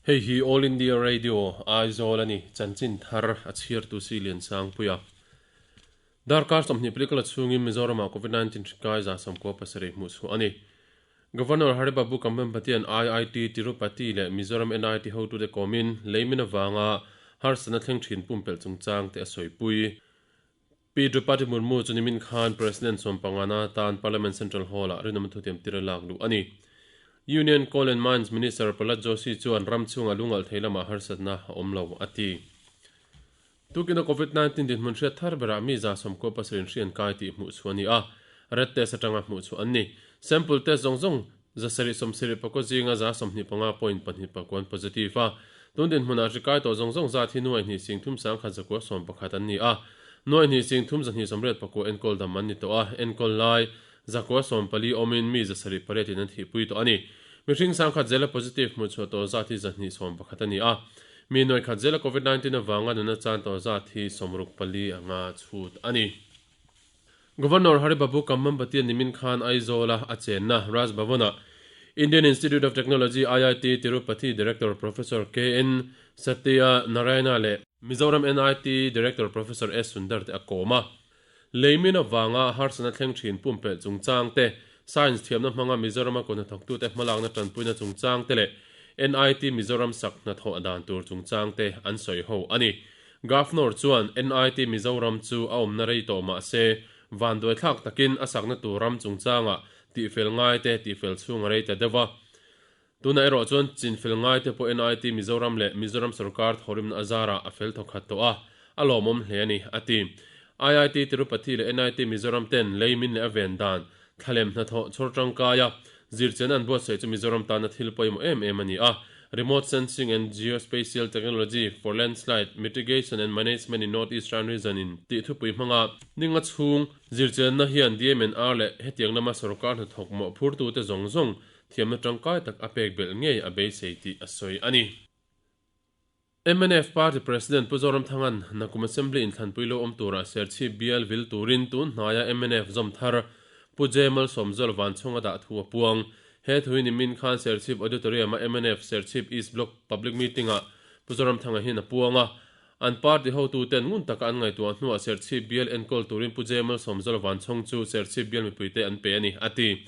Hei hi All India Radio, Aizawl a ni, chanchin thar a chhiartu si Liansangpuia. Darkar 20 political chhungin Mizoramah Covid-19 hri kai 97 hmuh chhuah a ni. Governor Hari Babu Kambhampatian IIT Tirupati leh Mizoram NIT hotute kawmin leimin avanga harsatna thleng thin pumpelh chungchang te a sawipui. Pi Draupadi Murmu chu nimin khan President sawmpangana tan Parliament Central Hall-ah rinawm thutiam tir a lak luh a ni. Union Coal and Mines Minister Prahlad Joshi chuan ram chhunga lungalh thei lamah harsatna a awm lo, a ti. Tukina Covid 19 dinhmun hriat thar berah mi 97 in hri an kai tih hmuh chhuah a ni a, red test atanga hmuh chhuah an ni. Sample test zawng zawng 774 zinga 25.2 positive a, tun dinhmunah hri kai tawh zawng zawng zat hi nuai hnih sing thum sang khat zakua sawm pakhat an ni a, nuai hnih sing thum zahnih sawmriat pakua enkawl dam an ni tawh a, enkawl lai 114 awmin mi 78 in an thihpui tawh a ni. Mihring sang khat zela positive hmuh chhuah tawh zat hi 211 a ni a, mi nuai khat zela Covid 19 avanga nuna chan tawh zat hi 64 anga chhut a ni. Governor Hari Babu Kambhampati nimin khan Aizawl-a a chenna Raj Bhavan-ah Indian Institute of Technology, IIT, Tirupati Director Professor KN Satya Narayana leh Mizoram NIT Director Professor S Sundar te a kawm a. Leimin avanga harsatna thleng thin pumpelh chungchang te, Science thiamna hmanga Mizorama kut hnathawktute hmalakna tanpuina chungchang te leh NIT Mizoram sak hnathawh dan tur chungchang te an sawi ho a ni. Governor chuan NIT Mizoram chu a awmna rei tawh mah se, vanduaithlak takin a sakna tur ram chungchangah tihfel ngaite tihfel chhung a rei ta deuh a. Tunah erawh chuan chinfel ngaite pawh NIT Mizoram leh Mizoram sorkar thawhrimna a zarah a fel thawkhat tawh a, a lawmawm hle a ni, a ti. IIT Tirupati leh NIT Mizoram ten lei min leh a ven dan, thlalem hnathawh chhawr tangkaia zirchian an buatsaih chu Mizoram tana thil pawimawh em em a ni a. Remote Sensing and Geospatial Technology for Landslide Mitigation and Management in North Eastern Region in tih thupui hmanga ninga chhung zirchianna hian DMNR leh hetiang lama sorkar hnathawk mawhphurtute zawng zawng thiamna tangkai tak a pek belh ngei a beisei tih a sawi a ni. Mnf Party President Pu Zoramthanga'n Nakum Assembly inthlanpui lo awm turah Serchhip bial vil turin tun hnaia mnf zawm thar Pu J Malsawmzual Vanchhunga dah thu a puang. He thu hi nimin khan Serchhip Auditorium-a mnf Serchhip East Block Public Meeting-ah Pu Zoramthanga hian a puang a. An party hotuten ngun taka an ngaihtuah hnuah Serchhip bial enkawl turin Pu J Malsawmzual Vanchhawng chu Serchhip bial mipuite an pe a ni, a ti.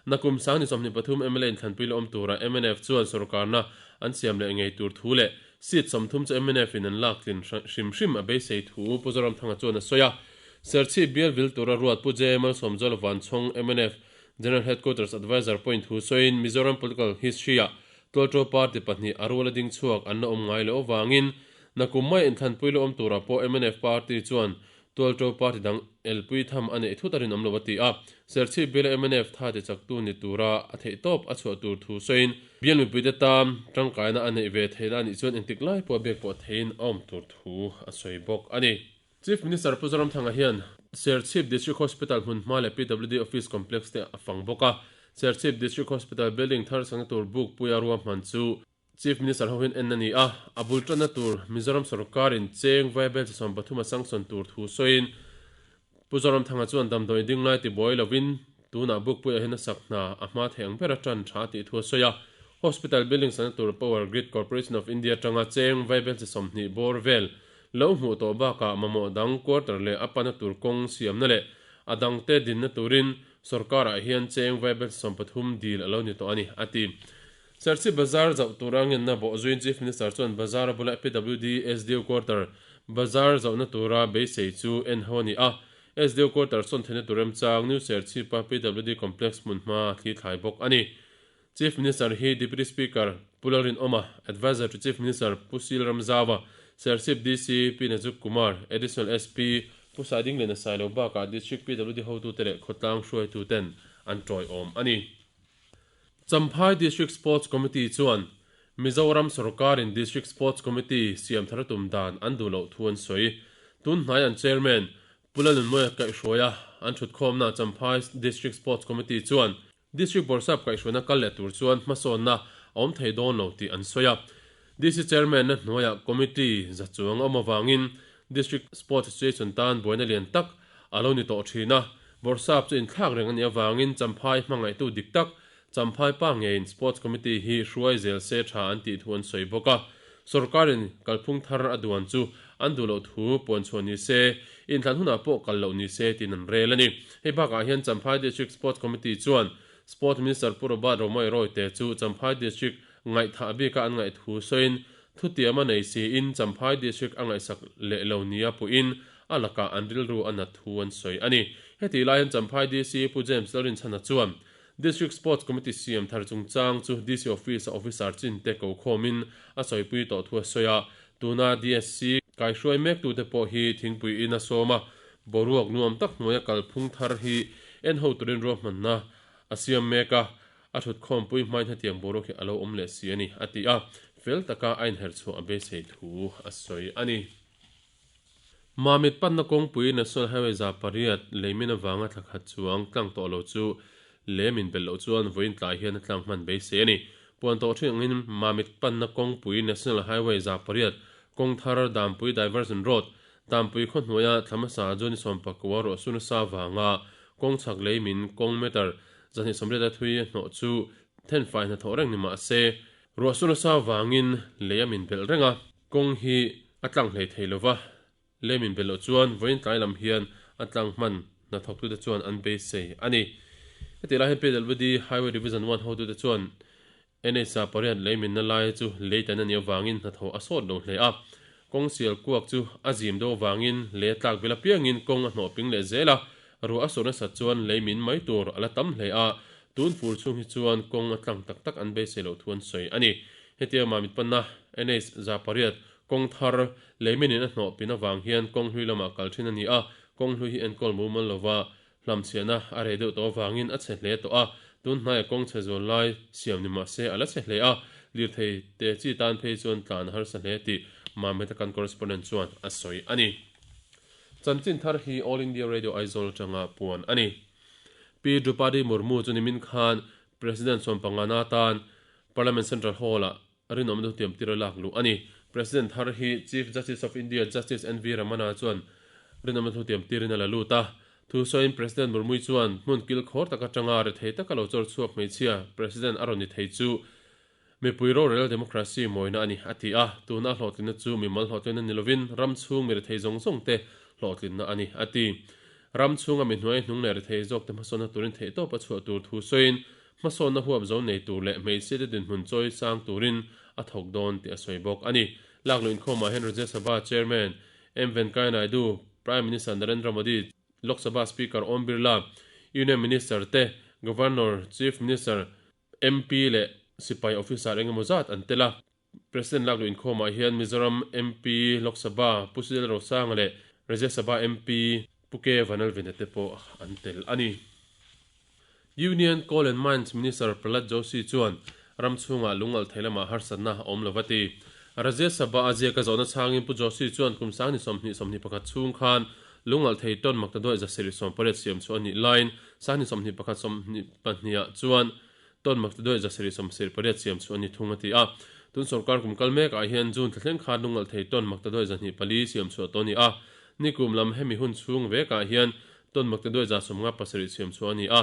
Nakum sang ni 23 mla inthlanpui la awm turah mnf chuan sorkarna an siam leh ngei tur thu leh seat 30 chu mnf in an lak tlin hrim hrim a beisei thu Pu Zoramthanga chuan a sawi a. Serchhip bial vil tura ruat Pu J Malsawmzuala Vanchhawng mnf General Headquarters Adviser pawhin thu sawiin Mizoram political history-ah Tualṭo party pahnih a ruala ding chhuak an la awm ngai loh avangin nakum mai inthlanpui la awm turah pawh mnf party chuan Tualṭo party dang elpui tham a neih thut a rinawm lo a ti a. Serchhip biala mnf tha ti chaktu ni tura a theihtawp a chhuah tur thu sawiin bial mipuite tan tangkaina a neih ve theihna a nih chuan engtik lai pawh biak pawh theiin a awm tur thu a sawi bawk a ni. Chief Minister Pu Zoramthanga hian Serchhip District Hospital hmun hma leh PWD Office Complex te a fang bawk a. Serchhip District Hospital building thar sakna tur bukpuia ruahman chu Chief Minister ho hian en a ni a, a bul tanna tur Mizoram sorkarin cheng vaibel chi 30 a sanction tur thu sawiin Pu Zoramthanga chuan damdawi dinglai tibuai lovin tunah bukpuiah hian a sak hna a hma thei ang bera tan tha tih thu a sawi a. Hospital building sakna tur Power Grid Corporation of India atanga cheng vaibel chi 20 bawr vel lo hmuh tawh bakah mamawh dang quarter leh a pana tur kawng siamna leh a dangte dinna turin sorkarah hian cheng vaibel chi 30 dil a lo ni tawh a ni, a ti. Serchhip Bazar zauh tura ngenna bawh zuiin Chief Minister chuan Bazar a bula PWD SDO Quarter Bazar zauhna tura beisei chu en ho a ni a. SDO Quarter sawn theihna tur remchang New Serchhip-a PWD Complex hmun hma a thli thlai bawk a ni. Chief Minister hi Deputy Speaker Pu Lalrinawma, Adviser to Chief Minister Pu Sil Ramzaua, Serchhip DC Pi Najuk Kumar, Additional SP Pu Saidingliana Sailo bakah District PWD hotute leh khawtlang hruaituten an tawiawm a ni. Champhai District Sports Committee chuan Mizoram sorkarin District Sports Committee siam thar tum dan an duh loh thu an sawi. Tun hnai an Chairman Pu Lalnunmawia kaihhruaia an thutkhawmna Champhai District Sports Committee chuan District Bawrhsap kaihhruaina kal leh tur chuan hmasawnna a awm thei dawn lo tih an sawi a. DC Chairman-na hnuaiah Committee za chuang a awm avangin District Sports Association tan buaina lian tak a lo ni tawh thin a, Bawrhsap chu inthlak reng a nih avangin Champhai hmangaihtu dik tak Champhai pa ngeiin Sports Committee hi hruai zel se tha an tih thu an sawi bawk a. Sorkarin kalphung thar a duan chu an duh loh thu puan chhuah ni se, inthlan hunah pawh kal loh ni se tiin an rel a ni. Hei bakah hian Champhai District Sports Committee chuan Sport Minister Pu Robert Romawia Rawite chu Champhai District ngaihthah bika an ngaih thu sawiin thutiam a nei siin Champhai District a ngaihsak leh lo nia puhin a lakah an rilru a nat thu an sawi a ni. Hetih laiin Champhai DC Pu James Lalrinchhana chuan District Sports Committee siam thar chungchang chu DC Office-a officer chin te ko khawmin a sawipui tawh thu a sawi a, tuna DSC kaihruai mektute pawh hi thingpui in a sawm a, boruak nuam tak hnuaia kalphung thar hi en ho turin ruahmanna a siam mek a, a thutkhawmpui hmain hetiang boruak hi a lo awm leh si a ni, a ti a, fel taka a inherchhuah a beisei thu a sawi a ni. Mamit panna kawngpui National Highway 800 leimin avanga thla khat chuang tlang tawh lo chu lem inbelh loh chuan vawiin tlai hian a tlang hman beisei a ni. Puan tawh thin angin Mamit panna kawngpui National Highway 800 kawng thar Dampui Diversion Road, Dampui khaw hnuaia thla hmasa June 19 ruah su nasa vanga kawng chhak leimin kawng meter 280 a thui hnawh chu thenfai hnathawh reng ni mah se ruah su nasa vangin lei a min belh reng a. Kawng hi a tlang hlei thei lova, lem inbelh loh chuan vawiin tlai lam hian a tlang hman hnathawktute chuan an beisei a ni. Hetih lai hian PWD Highway Division One hotute chuan NH-a pariat lei minna lai chu lei tan a nih avangin hnathawh a sawt lo hle a. Kawng sial kuak chu a zim deuh avangin lei a tlak vel apiangin kawng a hnawh ping leh zel a, ruah a sawr nasat chuan lei min mai tur a la tam hle a, tun fur chhung hi chuan kawng a tlang tak tak an beisei loh thu an sawi a ni. Hetia Mamit panna NH 800 kawng thar leiminin a hnawh pin avang hian kawng hlui lamah kal thin a ni a, kawng hlui hi enkawl mumal lova hlamchhiahna a rei deuh tawh avangin a chhe hle tawh a, tun hnaia kawng chhe zual lai siam ni mahse a la chhe hle a, lirthei te chi tan phei chuan tlan a harsa hle tih Mamit a kan correspondent chuan a sawi a ni. Chanchin thar hi All India Radio Aizawl atanga puan a ni. Pi Drupadi Murmu chu nimin khan President sawmpangana atan Parliament Central Hall-ah rinawmna thutiam tir a lak luh a ni. President thar hi Chief Justice of India Justice NV Ramana chuan rinawmna thutiam tirin a la lut a. Thu sawiin President Murmui chuan hmun kil khawr tak atanga rethei taka lo chawr chhuak hmeichhia President a rawn ni thei chu mipui rorel democracy mawina a ni a ti a. Tuna a hlawhtlinna chu mimal hlawhtlinna ni lovin ram chhung mi rethei zawng zawng te hlawhtlinna a ni a ti. Ram chhunga mi hnuai hnung leh rethei zawk te hmasawnna turin theihtawp a chhuah tur thu sawiin Hmasawnna huap zo nei tur leh hmeichhiate dinhmun chawi sang turin a thawk dawn tih a sawi bawk a ni. Lakluh inkhawmah hian Rajya Sabha Chairman M Venkaiah Naidu, Prime Minister Narendra Modi, Lok Sabha Speaker Om Birla, Union Minister te, Governor, Chief Minister, MP leh sipai officer engemaw zat an tel a. President lakluh inkhawmah hian Mizoram MP Lok Sabha Pu Sudel Rosanga leh Rajya Sabha MP Pu K Vanlalvena te pawh an tel a ni. Union Coal and Mines Minister Prahlad Joshi chuan ram chhungah lungalh thei lamah harsatna a awm lo a ti. Rajya Sabha a ziaka zawhna chhangin Pu Joshi chuan kum sangni 20 21 chhung khan lungalh thei tawn maktaduai 780 siam chhuah a nih laiin sangni 21 22 ah chuan tawn maktaduai 778 siam chhuah a ni thung a ti a. Tun sorkar kum kal mekah hian June thla thleng khan lungalh thei tawn maktaduai 204 siam chhuah tawh a ni a. Nikum lam hemi hun chhung vekah hian Tawn maktaduai 57 siam chhuah a ni a,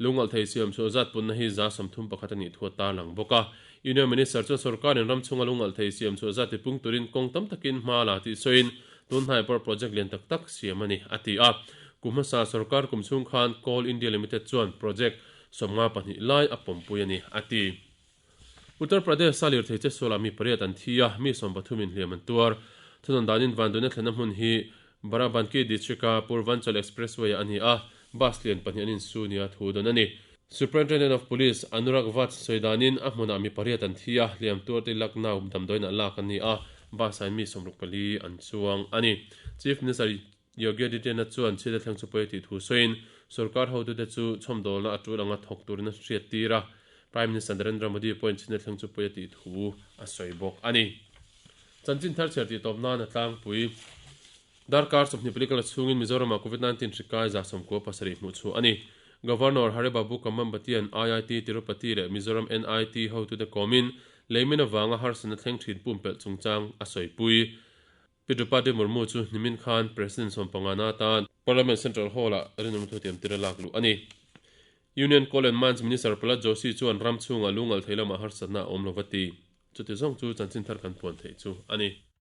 lungalh thei siam chhuah zat punna hi 31 a nih thu a tarlang bawk a. Union Minister chuan sorkarin ram chhunga lungalh thei siam chhuah zat tipung turin kawng tam takin hma la tih sawiin tun hnai pawh project lian tak tak siam a ni, a ti a. Kum hmasa sorkar kum chhung khan Coal India Limited chuan project 52 lai a pawmpui a ni, a ti. Uttar Pradesh-a lirthei che sualah mi pariat an thi a, mi 30 in hliam an tuar. Thunawn danin Vanduina thlenna hmun hi Barabanki district-a Purvanchal Expressway-ah a ni a, bus lian pahnih an insu nia thu dawn a ni. Superintendent of Police Anurag Vats sawi danin a hmunah mi pariat an thi a, hliam tuarte Lucknow damdawiinah lak an ni a, bus-ah mi 64 an chuang a ni. Chief Minister Yogi Adityanath chuan chhiat a thleng chu pawi a tih thu sawiin, sorkar hotute chu chhawmdawlna a tul anga thawk turin a hriat tir a, Prime Minister Narendra Modi pawhin chhiat a thleng chu pawi a tih thu a sawi bawk a ni. Chanchin thar chhiar tih tawp nan a tlangpui. Darkar 24 kala chhungin Mizoramah Covid-19 hri kai 97 hmuh chhuah a ni. Governor Hari Babu Kambhampatian IIT Tirupati leh Mizoram NIT hotute kawmin leimin avanga harsatna thleng thin pumpelh chungchang a sawipui. Pi Drupadi Murmu chu nimin khan President 15 na atan Parliament Central Hall-ah rinawm thutiam tir a lak luh a ni. Union Coal and Mines Minister Prahlad Joshi chuan ram chhungah lungalh thei lamah harsatna a awm lo va ti. Chuti zawng chu chanchin thar kan puan theih chu a ni.